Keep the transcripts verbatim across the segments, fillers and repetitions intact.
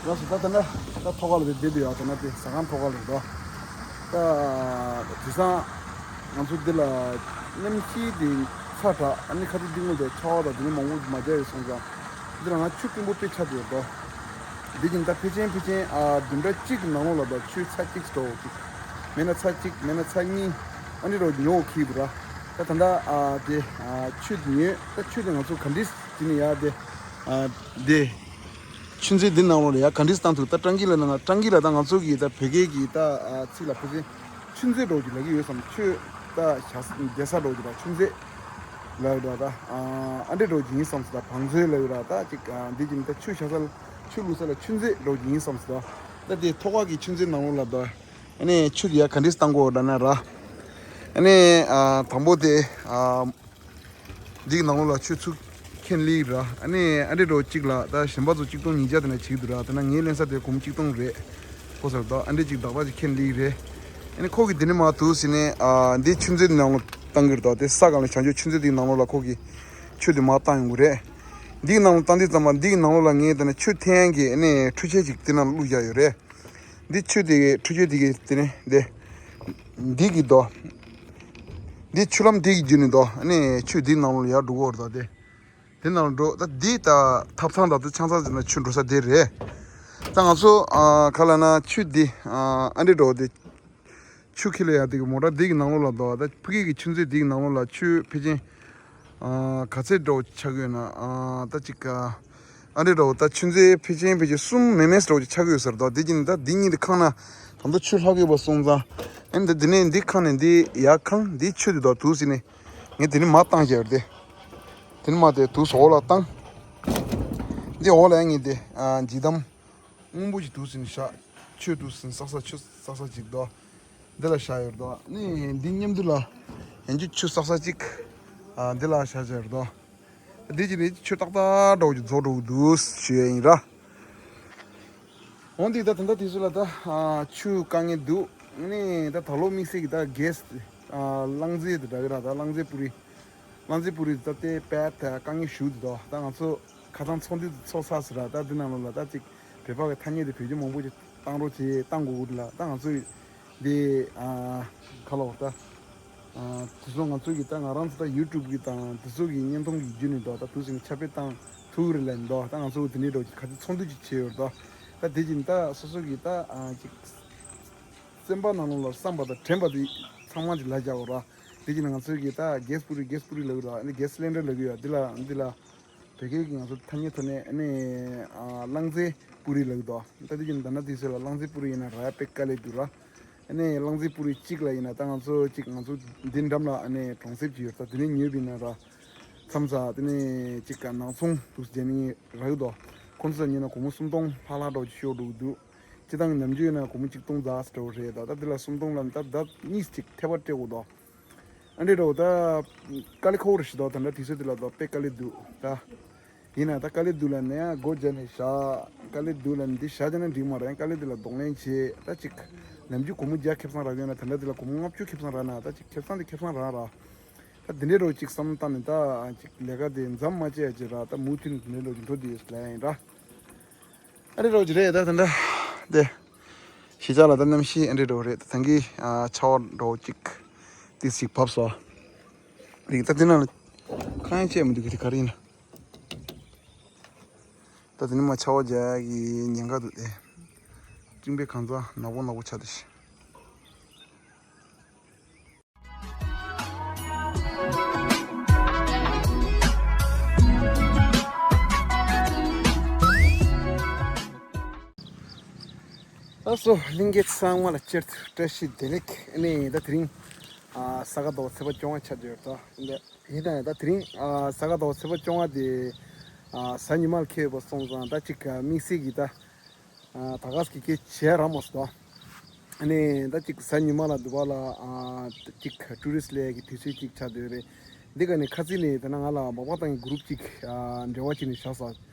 ལགས་སོ། ད་ད་ན་ད་ཐོག་ཁ་ལ་བསྡད་བསྡད་དུ་ཡོད། ད་ན་དེ་ཟ་ཁང་ཐོག་ཁ་ལ་རེད་དོ། ད་དེང་སང་ང་ཚོ་འདི་ལ་གནམ་གཤིས་དེ་ཚ་དྲགས། ཨ་ནི་ཁ་ཚིག་འདི་སྔོན་དེ་ཆར་པ་དང་དེ་ནི་མང་པོ་མ་རྒྱག་ཡོད་སོང་ཙང་། འདི་ལ་ང་ཆུ་དཀོན་པོ་དཔེ་ཆགས་བསྡད་ཡོད་དོ། འདི་བཞིན་ད་ཕལ་ཆེར་ཕལ་ཆེར་ཨ་བདུན་ཕྲག་གཅིག་གི་ནང་ལོགས་ལ་ད་ཆུ་ཚ་གཅིག་འགྲོ་གཅིག་མེད་ན་ཚ་གཅིག་མེད་ན་ཚ་གཉིས། ཨ་ནི་རོ་ཉོ་ཁྱི་བུ་ར། ད་ད་ད་ཨ་དེ་ཨ་ཆུ་དེ་ཉོས། ད་ཆུ་དེ་ང་ཚོ་ག་འདྲས་དེ་ནི་ཡ་དེ་ཨ་དེ། ཆུ་མཛོད་འདི་ནང་ལོགས་ལ་ཡ་ག་འདྲས་བཏང་ཐུབ། ད་ཀྲང་ཀི་ལ་ན་ཀྲང་ཀི་ལ་ད་ང་ཚོ་གི་ད་བོད་སྐད་ཀྱི་ད་ཨ་ཚིག་ལ་ཕལ་ཆེར་ཆུ་མཛོད་འདྲ་བོ་ཅིག་ལབ་ཀྱི་ཡོད་བསམ། ཆུ་ད་བཞག་བསྡད་ས་འདྲ་བོ་ཅིག་ལ་ཆུ་མཛོད་ལབ་ཡོད་ད། ཨ་འདྲས་འདྲ་བོ་ཅིག་ཡིན་བསམ་སོང་ད། བང་མཛོད་ལབ་ཡོད་ར། ད་ཅིག་ཨ་འདི་ཅིག་ད་ཆུ་བཞག་ས་ལ་ཆུ་བླུག་ས་ལ་ཆུ་མཛོད་འདྲ་བོ་ཅིག་ཡིན་བསམ་སོང་ད། ད་དེ་ཐོག་ཁ་གི་ཆུ་མཛོད་ནང་ལོགས་ལ་ད་ཨ་ནི་ཆུ་དེ་ཡ་ག་འདྲས་བཏང་གོ་ད་ན་ར། ཨ་ནི་ཨ་དང་པོ་དེ་ཨ། འདིའི་ནང་ལོགས་ལ་ཆུ་ཚུར་འཁྱེར་སླེབས་ར། ཨ་ནི་ཨ་འདྲས་འདྲ་བོ་གཅིག་ལ་ད་གཞན་པ་ཚོ་གཅིག་སྟོང་ཉིས་བརྒྱ་དེ་ན་བྱེད་ཀྱི་འདུག་ར། དེ་ན་ངས་ལེན་ས་དེ་སྒོར་མོ་གཅིག་སྟོང་རེད། ཁོ་ཚོར་ད་ཨ་འདྲས་གཅིག་བདག་པ་གཅིག་འཁྱེར་སླེབས་རེད། ཨ་ནི་ཁོ་གིས་དེ་ནས་མར་དུ་ཟིན་ནས་ཨ་འདི་ཆུ་མཛོད་ནང་ལོགས་བཏང་གི་རེད་དོ། དེ་ས་སྒང་ལ་བྱང་ཆུབ་ཆུ་མཛོད་དེའི་ནང་ལོགས་ལ་ཁོ་གིས་ཆུ་དེ་མར་བཏང་ཡོང་གི་རེད། འདིའི་ནང་ལོགས་བཏང་དུས་ཙམ་པ་འདིའི་ནང་ལོགས་ལ་ངས་དེ་ན་ཆུ་འཐེན་ཡག་གི་ཨ་ནི་འཕྲུལ་ཆས་ཅིག་དེ་ནང་བླུགས་བཞག་ཡོད་རེད། འདི་ཆུ་དེ་གི་འཕྲུལ་ཆས་དེ་གི་དེ་ནས་འདི་འདི་གི་དོ། འདི་ཆུ་ལམ་འདི་གི་བརྒྱུད་ནས་དོ། ཨ་ནི་ཆུ་འདི་ནང་ལ་ཡར་འགྲོ་གི་ཡོད་རེད་དོ། དེ་དེ་ནང་ལ་འགྲོ། ད་འདི་ད་ཐབ་ཚང་དང་དེ་ཆང་ཚང་ཟེར་ན་ཆུ་འགྲོ་ས་དེ་རེད། ད་ང་ཚོ་ཨ་ག་ལབ་ན་ཆུ་འདི་ཨ་ཨ་འདྲས་འགྲོ་དེ། ཆུ་འཁྱེར་ལ་ཡ་དེ་གི་མོ་ཊ་དེ་གི་ནང་ལོགས་ལ་འདུག་ད་ཕ་གི་གི་ཆུ་མཛོད་དེ་གི་ནང་ལོགས་ལ་ཆུ་ཕལ་ཆེར་ཨ་ག་ཚད་འདྲ་བོ་ཆགས་ཀྱི་ཡོད་ན། ཨ་ད་ཅིག་ཨ་འདྲས་འདྲ་བོ་ད་ཆུ་མཛོད་ཕལ་ཆེར་ཕལ་ཆེར་གསུམ་མེད་མེད་འདྲ་བོ་ཅིག་ཆགས་ཀྱི་ཡོད་ས་རེད་དོ། དེ་བཞིན་ད་འདི་གཉིས་དེ་ཁེངས་ན་ད་ལྟ་ཆུ་ལྷག་ཡོད་པ་སོང་ཙང་། ཨ་ནི་ད་འདི་ནས་འདི་ཁེངས་ནས་འདི་ཡར་ཁེངས། འདི་ཆུ་དེ་དོ་དུ་ཟིན་ནས་ངས་དེ་ནས་མར་བཏང་བཞག་ཡོད་རེད་དེ། དེ་ནས་མར་དེ་དུ་ཟོག་ལ་བཏང་། འདི་འོག་ལ་ཡང་ངས་དེ་ཨ་འཇིགས་དམ། སྔོན་པོ་ཅིག་འདུག་ཟིན་བཞག་ཆུ་འདུག་ཟིན་བསགས་ས་ཆུ་བསགས་ས་ཅིག་དོ། འདི་ལ་བཞག་ཡོད་དོ། ནི་འདི་མཉམ་དུ་ལ་ཡང་ཅིག་ཆུ་བསགས་ས་ཅིག་ཨ་འདི་ལ་བཞག་བཞག་ཡོད་དོ། འདི་ཅི་རེད། ཆུ་ཏག་ཏག་འདྲ་བོ་ཅིག་རྫོགས་འགྲོ་གི་འདུག་ཞུ་ཡ་ཡིན་ར། འོན་ཏེ་ད་ད་ལྟ་དུས་ཚོད་ལ་ད་ཨ་ཆུ་དཀའ་ངལ་འདུག་ནི་ད་ད་ལོ་དམིགས་བསལ་གྱི་ད་གེ་སི་ཨ་རླངས་རྫས་དེ་འདྲ་གི་ར། ད་རླངས་རྫས་པུ་རི། རླངས་རྫས་པུ་རི་ད་ལྟའི་དཔེ་ད་དཀའ་ངལ་ཞུ་འདུག་ད་ང་ཚོ་ཁ་ཚང་ཚོགས་འདུ་ཚོགས་ཚར་ཟེར་ར། ད་འདི་ནང་ལོགས་ལ་ད་ཅིག་བོད་པ་གི་ཐ་སྙད་དེ་བེད་སྤྱོད་མང་པོ་ཅིག་བཏང་རོགས་བྱེད། བཏང་དགོས་ཀྱི་འདུག་ལ། ད་ང་ཚོ་འདི་ཨ་ཁ་ལོ་ད་ཨ་དེ་ཚོ་ང་ཚོ་གི་ད་ང་རང་ཚོ་ད་ཡུ་ཊུབ་གི་དང་དེ་ཚོ་གི་བརྙན་ཐུང་གི་བརྒྱུད་ནས་འདུག་ད་དུས་ཟིང་ཁྱབ་སྤེལ་བཏང་ཐུབ་རེད་ལབ་འདུག་ད་ང་ཚོ་འདི་འདྲའི་འདྲ་བོ་ཅིག་ཁ་ཚིག་ཚོགས་འདུ་ཅིག་བྱས་ཡོད་རེད་དོ། ད་དེ་བཞིན་ད་སོ་སོ་གི་ད་ཨ་ཅིག་སེམས་པ་ནང་ལོགས་ལ་བསམ་པ་དང་དྲན་པ་དེ་ཚང་མ་ཅིག་ལ་རྒྱག་དགོས་ར། དེ་བཞིན་ང་ཚོའི་གི་ད་གེ་སི་པུ་རི། གེ་སི་པུ་རི་ལབ་ཀྱི་ར། ཨ་ནི་གེ་སི་སི་ལིན་ཌར་ལབ་ཀྱི་ཡོད། འདི་ལ་འདི་ལ་བོད་སྐད་ཀྱི་ང་ཚོ་ཐ་སྙད་ཐོག་ནས་ཨ་ནི་ཨ་རླངས་རྫས་པུ་རི་ལབ་ཀྱི་འདུག་ད་དེ་བཞིན་ད་ན་དུས་ཚོད་ལ་རླངས་རྫས་པུ་རི་ཡིན་ན་རག་ཡ་དཔེ་དཀའ་ལས་འདུག་ར། ཨ་ནི་རླངས་རྫས་པུ་རི་གཅིག་ལ་ཡིན་ན་ད་ང་ཚོ་གཅིག་ང་ཚོ་འདི་འགྲམ་ལ་ཨ་ནི་གྲོང་གསེབ་ཅིག་ཡོད་རེད། ད་དེ་ནས་ཉོས་པ་ཡིན་ན་ར། མཚམས་མཚམས་དེ་ནས་གཅིག་ག་ནང་ཚོང་དུ་བྱས་ནས་རག་གི་འདུག་ཁོང་ཚོ་ཉོས་ན་སྒོར་མོ་སུམ་སྟོང་ལྷག་ལྷག་འདྲ་བོ་ཅིག་ཤོར་འགྲོ་གི་འདུག་སྤྱིར་བཏང་ནམ་རྒྱུན་ཡིན་ན་སྒོར་མོ་གཅིག་སྟོང་ཙམ་འདྲ་བོ་རེད། ད་ད་འདི་ལ་སུམ་སྟོང་ལ་ད་ད་གཉིས་གཅིག་ཐེབས་པ་སྤྲད་དགོས་འདུག་ཨ་འདྲས་འདྲ་བོ་ད་དཀའ་ལས་ཁག་པོ་རེད་ཤག་འདུག་ད་ལྟ་དུས་ཚོད་འདི་ལ་ད་དཔེ་དཀའ་ལས་འདུག་ད་ཡིན་ན་ད་དཀའ་ལས་འདུག་ལབ་ནས་ཡང་སྒོ་བརྒྱབ་ནས་བཞག་དཀའ་ལས་འདུག་ལབ་ནས་འདི་བཞག་བྱས་ན་འགྲིག་མ་རེད། དཀའ་ལས་འདི་ལ་གདོང་ལེན་བྱེད། ད་ཅིག་ནམ་རྒྱུན་སྒོར་མོ་བརྒྱ་ཁེ་བཟང་རག་ཡོད་ན་ད་ལྟ་འདི་ལ་སྒོར་མོ་ལྔ་བཅུ་ཁེ་བཟང་རག་ན་ད་ཅིག་ཁེ་བཟང་འདི་ཁེ་བཟང་རག་ར། ད་འདི་འདྲས་འདྲ་བོ་ཅིག་བསམ་བློ་བཏང་ནས་ད་ཅིག་ལས་ཀ་དེ་མཚམས་མ་བཅད་ཡ་ཅིག་ར། ད་མུ་མཐུད་ནས་འདི་འདྲས་འདྲ་བོ་ཅིག་འགྲོ་བསྡད་ཡོད་ལབ་ཡ་ཡིན་ར། ཨ་འདྲས་འདྲ་བོ་ཅིག་རེད། ད་ད་འདྲ་དེ། གཞིས་ཆགས་ལ་ད་གནམ་གཤིས་ཨ་འདྲས་འདྲ་བོ་རེད། ད་ཐང་གི་ཨ་ཆར་པ་འདྲ་བོ་ཅིག་ཏིག་ཙིག་བབས་སོང་། རིག་ད་དེ་ནང་ལ་ཁ་ཡང་བཅད་མི་འདུག་གི་དེ་ག་རེ་ཡིན་ན། ད་དེ་ནི་མ་ཆར་པ་རྒྱག་གི་ཉེན་ཁ་འདུག་སྟེ། སྤྲིན་པའི་གང་ཚ་ནག་པོ་ནག་པོ་ཆགས་འདུག་ཤི། ཨ་སོ་ལྷན་རྒྱས་ཚང་མ་ལ་སྤྱིར་དུ་བཀྲ་ཤིས་བདེ་ལེགས། ཨ་ནི་ད་དེ་རིང་ཨ་ས་ག་ཟླ་བ་ཚེས་པ་བཅོ་ལྔ་ཆགས་བསྡད་ཡོད་དོ། འདི་ཡིན་ད་ཡིན་ད་དེ་རིང་ཨ་ས་ག་ཟླ་བ་ཚེས་པ་བཅོ་ལྔ་དེ་ཨ་གཟའ་ཉི་མ་ལ་འཁེལ་ཡོད་པ་སོང་ཙང་ད་ཅིག་ཨ་དམིགས་བསལ་གྱི་ད་ཨ་ད་ག་ཟེ་གི་སྐད་བྱས་ར་མ་སོང་། ཨ་ནི་ད་ཅིག་གཟའ་ཉི་མ་ལ་འདུག་པ་ལ་ཨ་ཅིག་ཊུ་རི་སི་ཊི་སླེབས་ཡ་གི་དུས་ཚོད་ཅིག་ཆགས་བསྡད་ཡོད་རེད། འདི་ག་ནས་ཁ་ཚིག་ནས་ད་ན་ང་ལ་མག་པ་ཏང་གི་གུ་རུབ་ཅིག་ཨ་འབྲེལ་བ་བྱས་ནས་བཞག་ས་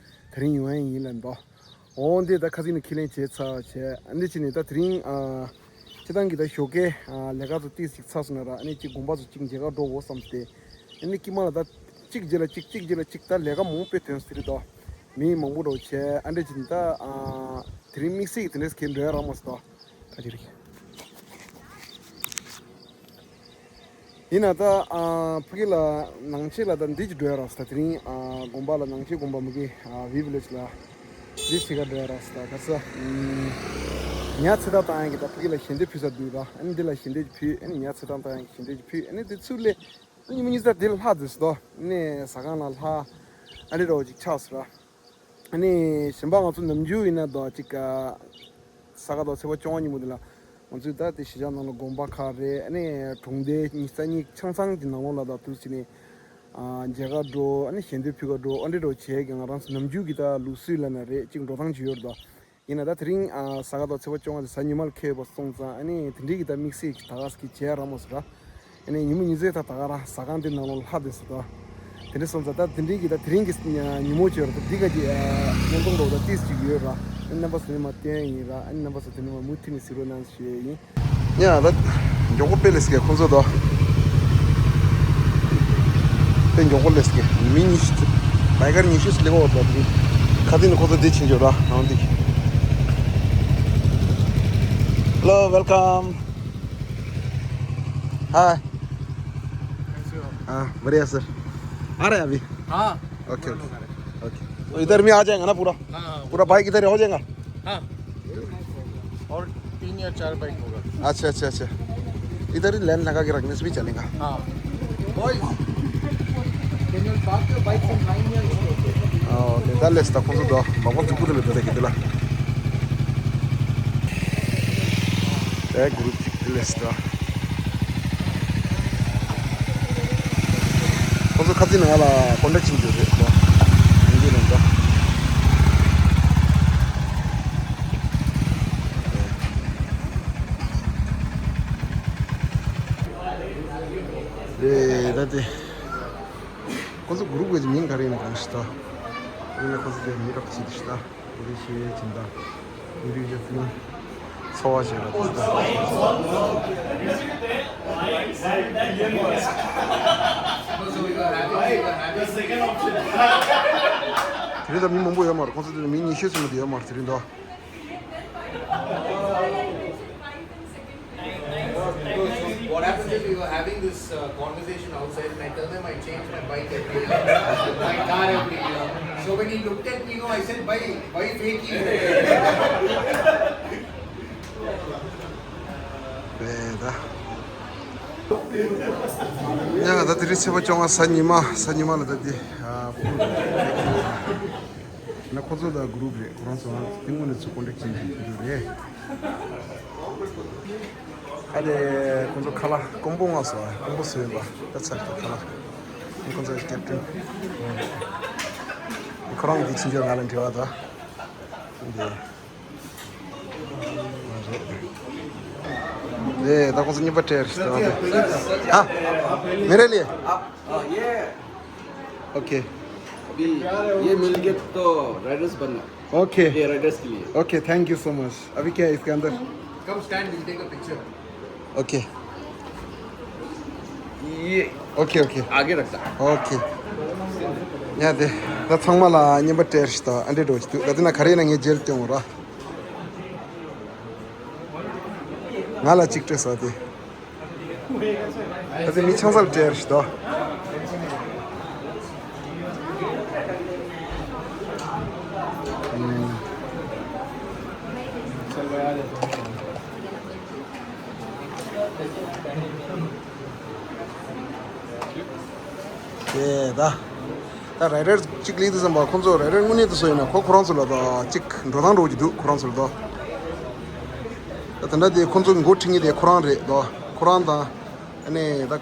དེ་རིང་ཡོང་ཡ་ཡིན་ལབ་འདུག་འོ་འདི་ད་ཁ་ཚིག་ནས་ཁས་ལེན་བྱས་ཚར་བྱས། ཨ་འདི་བྱས་ནས་ད་དེ་རིང་ཨ་སྤྱིར་བཏང་གི་ད་ཞོགས་ཀའི་ཨ་ལས་ཀ་ཚོ་ཏིག་ཙིག་ཚར་སོང་ན་ར། ཨ་ནི་ཅིག་དགོན་པ་ཚོ་ཅིག་མཇལ་ཁ་འགྲོ་དགོས་བསམ་སྟེ། ཨ་ནི་དཀྱིལ་མ་ལ་ད་གཅིག་རྗེས་ལ་གཅིག་གཅིག་རྗེས་ལ་གཅིག་ད་ལས་ཀ་མང་པོ་དཔེ་ཐོན་སྲིད་རེད་དོ། མི་མང་པོ་འགྲོ་བྱས། ཨ་འདྲ་ཅིག་ད་ཨ་ དེ་རིང་དམིགས་བསལ་གྱི་དེ་འདྲས་ཁྱེད་འགྲོ་ཡ་རག་མ་སོང་ད། ད་ཅི་རེད། ཡིན་ན་ད་ཨ་ཕ་གི་ལ་ནང་ཆེ་ལ་ད་འདི་ཅིག་འགྲོ་ཡ་རག་སོང་ད། དེ་རིང་ཨ་དགོན་པ་ལ་ནང་ཆེ་དགོན་པ་མུ་གེ་ཨ་བི་ཝི་ལེ་ཇི་ལ་འདི་ཞིག་ག་འགྲོ་ཡ་རག་སོང་ད། ག་ས་ཉ་ཚེ་ཐག་བཏང་ཡ་གི་ད་ཕ་གི་ལ་ཞལ་འདེབས་ཕུལ་ས་འདུག་ར། ཨ་ནི་འདི་ལ་ཞལ་འདེབས་ཕུལ། ཨ་ནི་ཉ་ཚེ་ཐག་བཏང་ཡ་གི་ཞལ་འདེབས་ཕུལ། ཨ་ནི་དེ་ཚུར་ལས་ཉི་མ་གཉིས་ཙམ་དེ་ལ་ལྷག་ཟེར་སོང་ད། ཨ་ནི་ཟ་ཁང་ལ་ལྷག་ཨ་ནི་རོ་ཅིག་ཆགས་སོང་ར། ཨ་ནི་གཞན་པ་ང་ཚོ་ནམ་རྒྱུན་ཡིན་ན་ད་ཅིག་ས་ག་ཟླ་ཚེས་པ་བཅོ་ལྔ་ཉིན་མོ་དེ་ལ་ང་ཚོས་ད་དེ་གཞིས་ཆགས་ནང་ལ་དགོན་པ་ཁག་རེད། ཨ་ནི་གྲོང་སྡེ་གཉིས་ས་གཉིས་ཆུང་ཆུང་གི་ནང་ལོགས་ལ་ད་དུས་ཚོད་ནས་ཨ་མཇལ་ཁ་འགྲོ། ཨ་ནི་ཞལ་འདེབས་ཕུལ་ག་འགྲོ། ཨ་འདྲ་འགྲོ་བྱས་ཀྱི་ང་རང་ཚོ་ནམ་རྒྱུན་གྱི་ད་ལུགས་སྲོལ་ལབ་ན་རེད། ཅིག་འགྲོ་སྟངས་ཅིག་ཡོད་རེད་ད། ཡིན་ན་ད་དེ་རིང་ཨ་ས་ག་ཟླ་ཚེས་པ་བཅོ་ལྔ་དེ་གཟའ་ཉི་མ་ལ་འཁེལ་བ་སོང་ཙང་། ཨ་ནི་དེ་འདྲའི་གི་ད་དམིགས་བསལ་གྱི་ད་ག་ས་གི་བྱས་རག་མ་སོང་ར། ཨ་ནི་ཉིན་མོ་ཉི་ཚེ་ཐག་ད་ག་རང་ཟ་ཁང་དེ་ནང་ལོགས་ལྷག་བསྡད་སོང་ད། དེ་འདྲ་སོང་ཙང་ད་དེ་འདྲའི་གི་ད་དེ་རིང་གི་ཉིན་མོ་བྱས་ར། ད་འདི་ག་གི་ཨ་སྙན་ཐོང་འདྲ་བོ་ད་ཏིས་ཅིག་ཡོད་ར། ཨ་ནི་རྣམ་པ་ཚོ་ནས་མར་སྟོན་ཡིན་ར། ཨ་ནི་རྣམ་པ་ཚོ་དེ་ནས་མར་མུ་མཐུད་ནས་གཟིགས་རོགས་གནང་ཞུ་ཡས་ཡིན། ཡ་ད་མགྱོགས་པོ་དཔེ་ལེགས་ཀྱི་ཁོང་ཚོ་དོ། དཔེ་མགྱོགས་པོ་ལེགས་ཀྱི་མི་ཉི་ཤུ། བའི་ཀར་ཉི་ཤུ་སླེབས་འོ་དོ། དེ་ཁ་ཏིན་ཁོ་ཚོ་དེ་ཕྱིན་ཆོག་ར་ནང་དེ། Hello, welcome. Hi. कैसे हो? हाँ, बढ़िया सर। आ रहे हैं अभी? हाँ। Okay, okay. ओके। तो इधर में आ जाएगा ना पूरा? हाँ, हाँ, पूरा बाइक इधर ही हो जाएगा? हाँ। और तीन या चार बाइक होगा। अच्छा, अच्छा, अच्छा। इधर ही लेन लगा के रखने से भी चलेगा। हाँ। Boys, can you park your bikes in line here? ཨོ་དེ་ད་ལེས་ད་ཁོང་ཚོ་དོ་མ་གོ་ཚུགས་པོ་དེ་ལ་དོ་དེ་གི་དེ་ལ། དེ་གུ་རུབ་ཅིག་དེ་ལེས་ད། ཁོང་ཚོ་ཁ་ཏིན་ང་ལ་ཀོན་ཊེག་བྱེད་རྒྱུ་རེད་ད། ཡིན་གྱི་རེད་ད། རེད་ད་དེ། ཁོ་ཚོ་གུ་རུབ་གི་མིང་ག་རེ་ཡིན་ན་གང་ཞིག་ད། ཡིན་ན་ཁོ་ཚོ་དེ་མི་རབས་ཅིག་ཞིག་ད། དེ་རིང་ཤེས་ཡོན་ཅན་དང་། ཡུ་རི་ཡ་ཕིན། འཚོ་བ་ཞིག་ལ་དེ་ཞིག་ད། དེ་རིང་ད་མི་མང་པོ་ཡོད་མ་རེད། ཁོ་ཚོ་དེ་མི་ཉི་ཤུ་ཙམ་དེ་ཡོད་མ་རེད་དེ་རིང་ད། What happens is we were having this uh, conversation outside, and I tell them I change my bike every year, my car every year. So when he looked at me, no, I said, "Bhai, bhai, fake hi hai." རེད་ད། ཡ་ད་དེ་རིང་ཚེས་པ་བཅོ་ལྔ་གཟའ་ཉི་མ། གཟའ་ཉི་མ་ལ་ད་དེ་ཨ་ཕུ། ན་ཁོ་ཚོ་ད་གུ་རུབ་རེད། ཁོ་རང་ཚོ་ང་དེ་སྔོན་ནས་ཚུར་ཀོན་ཊེག་བྱེད་ཀྱི་ཡོད་རེད། ཨ་དེ་ཁོ་ཚོ་ཁ་ལག་ཀོང་པོ་ང་སོ། ཀོང་པོ་སོ་ཡོད་པ་ད་ཚར་ད་ཁ་ལག་ཁོ་ཚོ་ཀེབ་ཊན། ཁོ་རང་གི་ཕྱིན་ཆད་ང་ལ་འབྲེལ་བ་ད། འདི། རེད། ད་ཁོང་ཚོ་རྔན་པ་སྤྲད་རེད་ད། ཨ། मेरे लिए। हाँ, ये। ओके। अभी ये मिल गया तो राइडर्स बनना। ओके। ये राइडर्स के लिए। Okay, thank you so much। अभी क्या है इसके अंदर? Come stand, we'll take a picture। Okay. ये ओके, ओके। आगे रखता। ओके। ཡ་དེ། ད་ཚང་མ་ལ་རྔན་པ་སྤྲད་རེད་ད། ཨ་འདྲེ་འགྲོ་གི་འདུག་ད་དེ་ན་ག་རེ་ན་ངས་མཇལ་སྟོན་ར། ང་ལ་གཅིག་སྤྲད་ས་དེ། ད་དེ་མི་ཆང་ས་ལ་སྤྲད་རེད་ད། དེ་ད། ད་རའི་ཌར་གཅིག་སླེབས་དུས་ཙམ་པ་ཁོང་ཚོ་རའི་ཌར་དངོས་གནས་དུ་སུ་ཡིན་ན་ཁོ་ཁོ་རང་ཚོ་ལ་ད་གཅིག་འགྲོ་སྟངས་འགྲོ་གི་འདུག་ཁོ་རང་ཚོ་ལ་ད། ད་དེ་འདྲ་དེ་ཁོང་ཚོ་མགོ་ཁྲིད་མཁན་དེ་ཁོ་རང་རེད་ད། ཁོ་རང་དང་ཨ་ནི་ད་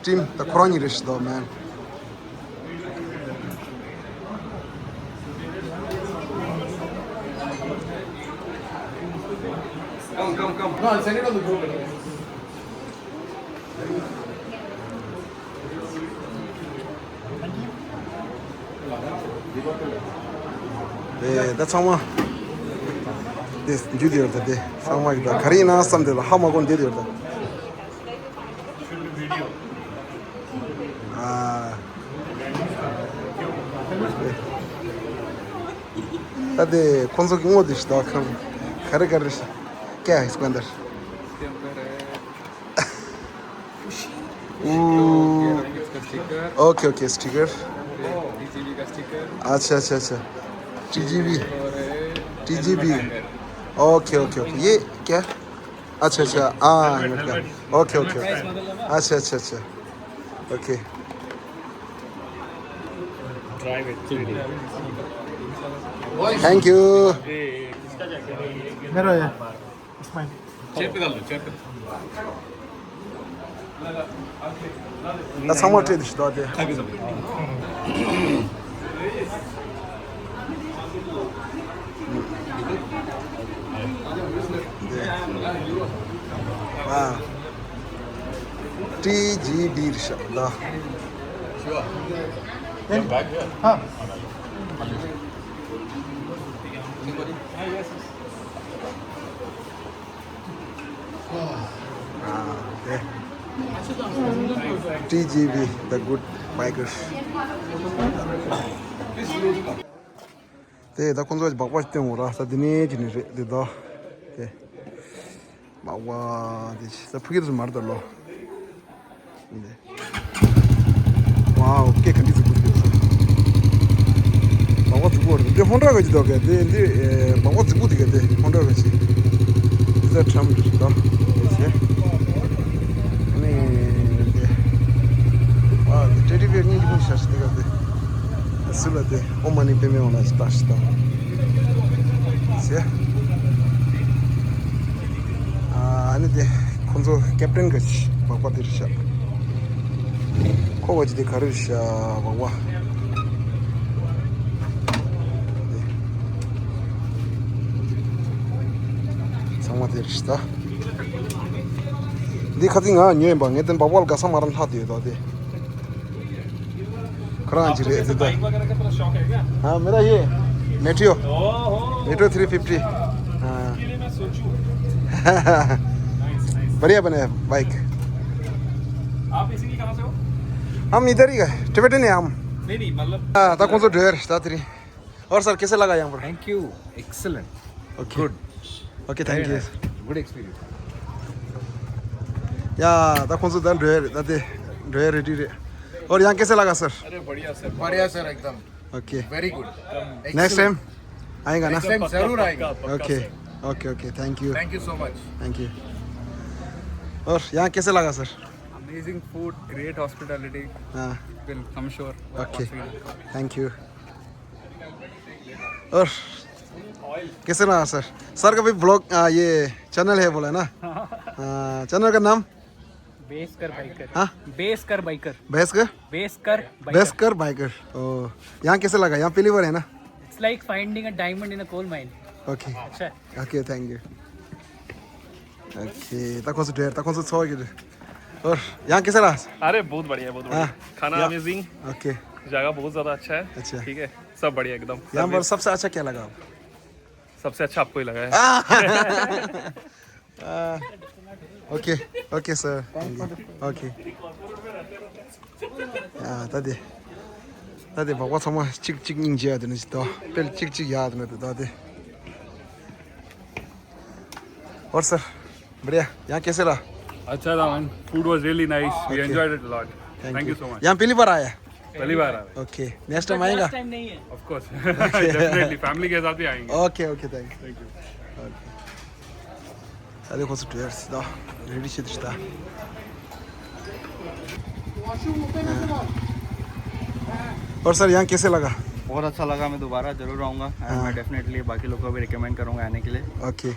ཊིམ་ད་ཁོ་རང་གཉིས་རེད་ཤག་ད་མན། Come, come, come. No, I'll send it on the group. དེ་ད་ཚང་མ་དེ་འཇུ་དེ་ཡོད་ད། དེ་ཚང་མ་ཡོད་ད། ག་རེ་ཡིན་ན་བསམ་དེ་ལ་ཧ་མ་གོ་འདི་དེ་ཡོད་ད། ཨ། ད་དེ་ཁོང་ཚོ་གི་ངོ་དེ་ཞིག་ད་ཁང་། खरे कर रहे क्या है इसको अंदर? इसके अंदर है खुशी। ओ। ये रंग इसका sticker. Okay, okay, sticker. TGB का स्टिकर। अच्छा, अच्छा, अच्छा। टीजीबी। और है TGB. Helmet hanger. Okay, okay, okay. ये क्या? अच्छा, अच्छा। हाँ, helmet, helmet. Okay, okay, okay. अच्छा, अच्छा, अच्छा। ओके। Thank you. मेरो है। It's fine. चेयर पे डाल दो, चेयर पे। ད་ཚང་མ་སྤྲད་དེ་ཞིག་ད་དེ། ཨ། ཊི་ཇི་བི་རེད་ཤག་ད། ཧ། ཊི་ཇི་བི། The Good Bikers. དེ་ད་ཁོང་ཚོ་སྦག་སྦག་སྟོན་འོང་ར། ད་འདི་ནས་ཅི་ནས་རེད་དེ་ད། དེ་སྦག་སྦག་དེ་ད་ཕུ་གི་དུ་མར་ད་ལོ། ཝའོ། སྐད་ག་འདྲ་ཟིག་པོ་ཟིག་སོང་། སྦག་སྦག་རྫིག་པོ་རེད། འདི་ཧོན་ཌ་ག་ཅི་འདུག་ག་དེ་འདི་ཨེ། སྦག་སྦག་རྫིག་པོ་འདི་ག་དེ་ཧོན་ཌ་ག་ཅི། འདི་ད་ཁྲམ་རེད་ད། དེ་ཟེར། ཨ་ནི་དེ། ཝའོ། དེ་ཊེ་ཌི་བི་ཡར་སྙིང་རྗེ་པོ་ཤ་ཤ་འདི་ག་དེ། སུ་ལ་དེ་ཨོཾ་མ་ཎི་པདྨེ་ཧཱུྃ་ལ་ཞིག་བཏགས་ཤིག་དང་། ཟེར། ཨ་ནི་དེ་ཁོང་ཚོ་ཀེབ་ཊན་ག་ཅི་སྦག་སྦག་དེ་རེད་ཤག་ཁོ་བ་ཅི་དེ་ག་རེ་རེད་ཤག་སྦག་སྦག་ཚང་མ་དེ་རེད་ཤག་ད། འདི་ཁ་ཚིག་ང་ཉོས་ཡིན་པ། ངས་དེ་སྦག་སྦག་ལ་དགའ་ས་མ་རང་ལྷག་དེ་ཡོད་ད་དེ། ཁོ་རང་གཅིག་རེད་ཟེར་ད། हाँ, मेरा ये मेट्रो। Metro three fifty. हाँ। बढ़िया बना है बाइक। आप बेसिकली कहाँ से हो? हम इधर ही है, टिबेटन है हम। नहीं, नहीं, मतलब हाँ, ད་ཁོང་ཚོ་འགྲོ་ཡ་རེད་ད་དེ་རིང་། और सर, कैसे लगा यहाँ पर? Thank you. Excellent. Okay. Good. Okay, thank you. Very nice. Good experience. ཡ། ད་ཁོང་ཚོ་ད་འགྲོ་ཡ་རེད། ད་དེ་འགྲོ་ཡ་རེ་ཌི་རེད། और यहाँ कैसे लगा सर? अरे बढ़िया सर, बढ़िया सर, एकदम। Okay. Very good. Next time आएगा ना? नेक्स्ट टाइम जरूर आएंगे। Okay. Okay, okay, thank you. Thank you so much. Thank you. और यहाँ कैसे लगा sir? Amazing food, great hospitality. हाँ। Will come sure. Okay. Thank you. और कैसे लगा सर? सर का भी ब्लॉग, आ, ये चैनल है बोला ना? हाँ, चैनल का नाम? बेसकर बाइकर। हाँ? बेसकर बाइकर। बेसकर? बेसकर बाइकर। बेसकर बाइकर। ओ, यहाँ कैसे लगा? यहाँ पहली बार है ना? It's like finding a diamond in a coal mine. Okay. अच्छा है। Okay, thank you. ओके, ད་ཁོང་ཚོ་འགྲོ་ཡ། ད་ཁོང་ཚོ་ཚོགས་ཀྱི་རེད། और यहाँ कैसे रहा? अरे बहुत बढ़िया, बहुत बढ़िया। हाँ। खाना या। अमेजिंग। ओके। जगह बहुत ज्यादा अच्छा है। अच्छा। ठीक है, सब बढ़िया एकदम। यहाँ पर सर्विस। सबसे अच्छा क्या लगा आपको? सबसे अच्छा आपको ही लगा है। हाँ। हाँ। Okay, okay sir. ओके। ཡ། ད་དེ། ད་དེ་སྦག་སྦག་ཚང་མ་གཅིག་གཅིག་སྙིང་རྗེ་ཡ་དེ་ནི་ཅི་ད། དཔེ་གཅིག་གཅིག་ཡ་དེ་ནི་ད་དེ། और सर, बढ़िया। यहाँ कैसे रहा? अच्छा था ma'am, food was really nice, we okay. Enjoyed it a lot. Thank thank you. You so much. यहाँ पहली बार आया? पहली बार आ रहे। ओके, नेक्स्ट टाइम आएगा? नेक्स्ट टाइम नहीं है। Of course. Okay. Definitely family के साथ ही आएंगे। Okay, okay, thank you. Thank you. Okay. अरे को स्ट्रेस दा रेडी से दिसता। और सर, यहाँ कैसे लगा? बहुत अच्छा लगा, मैं दोबारा जरूर आऊँगा। एंड हाँ। मैं डेफिनेटली बाकी लोगों को भी रिकमेंड करूँगा आने के लिए। ओके।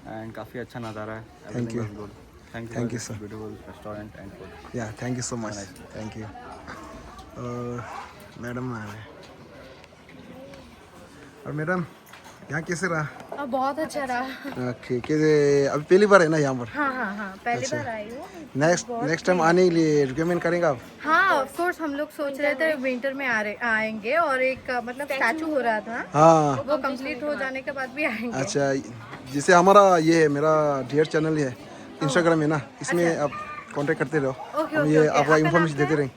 एंड काफ़ी अच्छा नज़ारा है। Thank you. Everything was good. Thank you thank you for this sir. Beautiful restaurant and food. या, thank you so much. Nice. Thank you. और मैडम आ रहे हैं। और मैडम, यहाँ कैसे रहा? अ, बहुत अच्छा रहा। ओके, कैसे, अभी पहली बार है ना यहाँ पर? हाँ, हाँ, हाँ, पहली अच्छा। बार आई हूँ। नेक्स्ट, बहुत नेक्स्ट टाइम सही। आने के लिए रिकमेंड करेंगे आप? हाँ, ऑफ कोर्स, हम लोग सोच रहे थे विंटर में आ रहे, आएंगे और एक, अ, मतलब, स्टैचू हो रहा था, हाँ। वो कंप्लीट हो जाने के बाद भी आएंगे। अच्छा, जैसे हमारा ये है, मेरा डियर चैनल है, इंस्टाग्राम है ना, इसमें अच्छा। आप कांटेक्ट करते रहो। ओके, हम ओके, ये ओके। आपका आपका नाम इन्फॉर्मेशन क्या देते है? रहेंगे।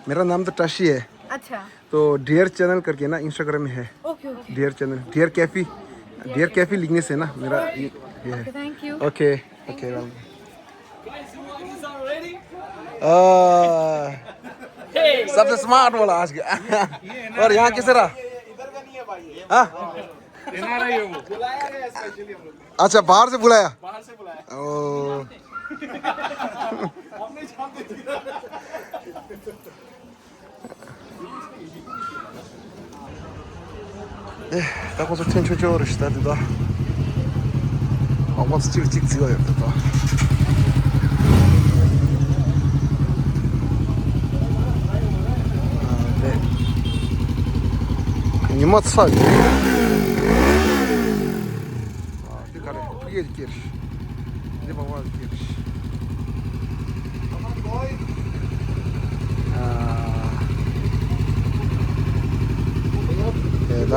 मेरा नाम तो टशी है। अच्छा। तो डियर चैनल करके ना इंस्टाग्राम में है। Okay, okay. Dear channel, dear Kaifi, dear Kaifi लिखने से ना मेरा ओके। ये Okay, thank you. Okay, okay, well. Guys, you guys are ready? Uh, सबसे स्मार्ट वाला आज का। और यहाँ कैसे रहा? हाँ? अच्छा, बाहर से बुलाया? बाहर से बुलाया। ओ। ཨེ། ད་ཁོ་ཚོ་ཐོན་ཆོག་ཆོག་རེད་ཤག་ད་འདི་ད། ཨ་ཁོ་ཚོ་གཅིག་གཅིག་བརྩི་བ་ཡོད་ད་ད། ཨ་དེ། ཉི་མ་ཚ་ཡོད། ཨ་དེ་ག་རེ་ཕ་གི་སྐྱེར། འདི་པ་པ་སྐྱེར། ཨ་དེ་ད།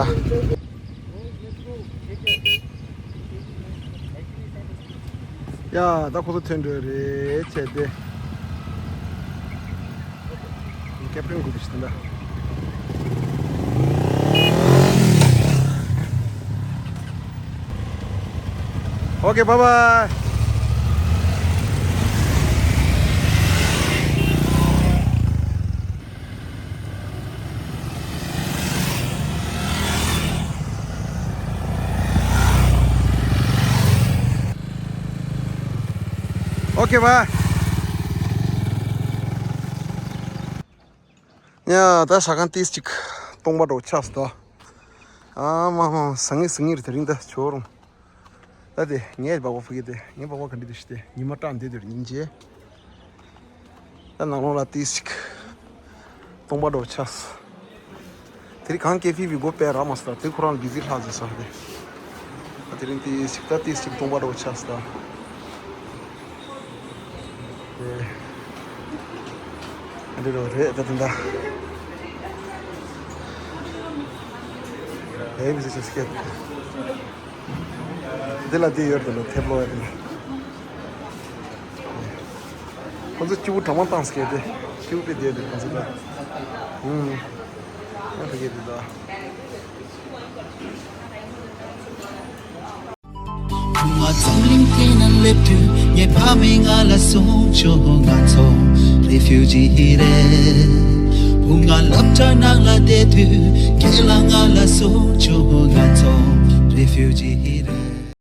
ཡ། ད་ཁོ་ཚོ་ཐོན་འགྲོ་རེད་བྱས་ཏེ། ཀེབ་ཊན་སྒུག་ཞིག་འདུག་ད། Okay, bye bye. Okay, bye. ཡ། ད་ཟ་ཁང་ཏིས་ཅིག་སྟོང་པ་འདྲ་བོ་ཆགས་སོང་ད། ཨ་མ་མ། ཟ་ངེས་ཟ་ངེས་རེད། དེ་རིང་ད་ཇོ་རུང་། ད་དེ་ངའི་སྦག་སྦག་ཕ་གི་དེ། ངའི་སྦག་སྦག་ག་འདྲ་འདུག་ཞིག་དེ། ཉི་མ་སྐྲག་འདི་དུས་ཉིན་བྱེད། ད་ནང་ལོགས་ལ་ཏིས་ཅིག་སྟོང་པ་འདྲ་བོ་ཆགས། དེ་རིང་གང་ཀེ་ཧྥེ་བི་སྒོ་ཕྱེ་རག་མ་སོང་ད། དེ་ཁོ་རང་བི་ཟི་ལྷག་ཟེར་སོང་དེ། ད་དེ་རིང་ཏིས་ཅིག་ད་ཏིས་ཅིག་སྟོང་པ་འདྲ་བོ་ཆགས་སོང་ད། ཨེ། འདི་རུ་རེད་ད་དེ་འདྲ། ཨེ་བི་ཟི་ཆུ་སི་ཀེ་ཊི། འདི་ལ་འདི་ཡོད་དེ་ལ་ཐེབ་ལོ་ཡོད་དེ་ལ། ཁོ་ཚོ་སྐྱིད་པོ་གྲང་མོ་བཏང་སྐད་དེ། སྐྱིད་པོ་དཔེ་བསྡད་དེ་ཁོ་ཚོ་ད། ཧུམ། ཨ་ཕ་གི་དེ་ད། བུ་ང་འཛམ་གླིང་སྟེང་ན་སླེབས་དུས་ངའི་ཕ་མས་ང་ལ་གསུངས་བྱུང་། ང་ཚོ་རེ་ཕིའུ་ཇི་རེད། བུ་ང་སློབ་གྲྭ་ནང་ལ་བསྡད་དུས་ཁྱེད་ལ་ང་ལ་གསུངས་བྱུང་། ང་ཚོ་རེ་ཕིའུ་ཇི།